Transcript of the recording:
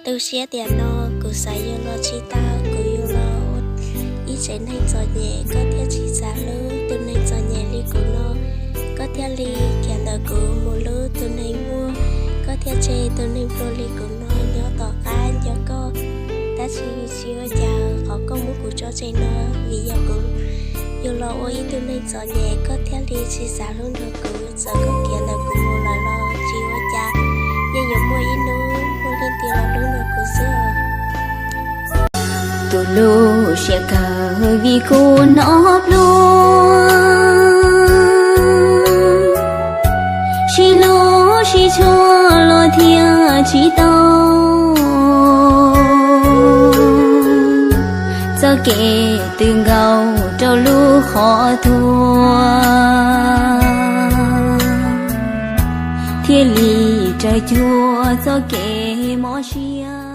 Tu siab tiam no kuv xav yuav los tsis tau, kuv yuav los ua ib tsev neeg txom nyem, koj thiaj tsis xav hlub tus neeg txom nyem li kuv no, koj thiaj li khiav ntawm kuv mus hlub tus neeg muaj, koj thiaj tseg tus neeg pluag li kuv no nyob tom qab nco koj. Tab sis tsis ua cas, qhov koj muab kuv tso tseg no vim yog kuv yuav los ua ib tug neeg txom nyem, koj thiaj li tsis xav hlub nrog kuv. Txawm koj khiav ntawm kuv mus lawm los tsis ua cas, yeej yuav muaj ib hnub muaj leej twg los hlub nrog kuv xwb. Tus lub siab kawg vim kuv hnov plua, sib hlub sib tshua los thiaj tsis tau. Txoj kev twb nkaus rau lub qhov tuag, thiaj li raws cuag txoj kev mob siab.